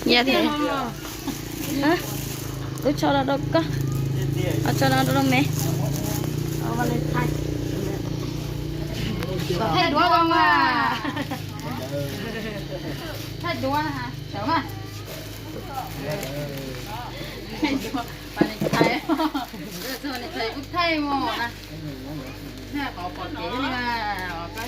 Yog thiab. Lub tsho los rau koj, tsho los rau me. Thaij duab, thaij duab, sawv mas. Thaij duab, Valentine, Valentine kuj thaij mas na. Thaij qhov pom kev li mas.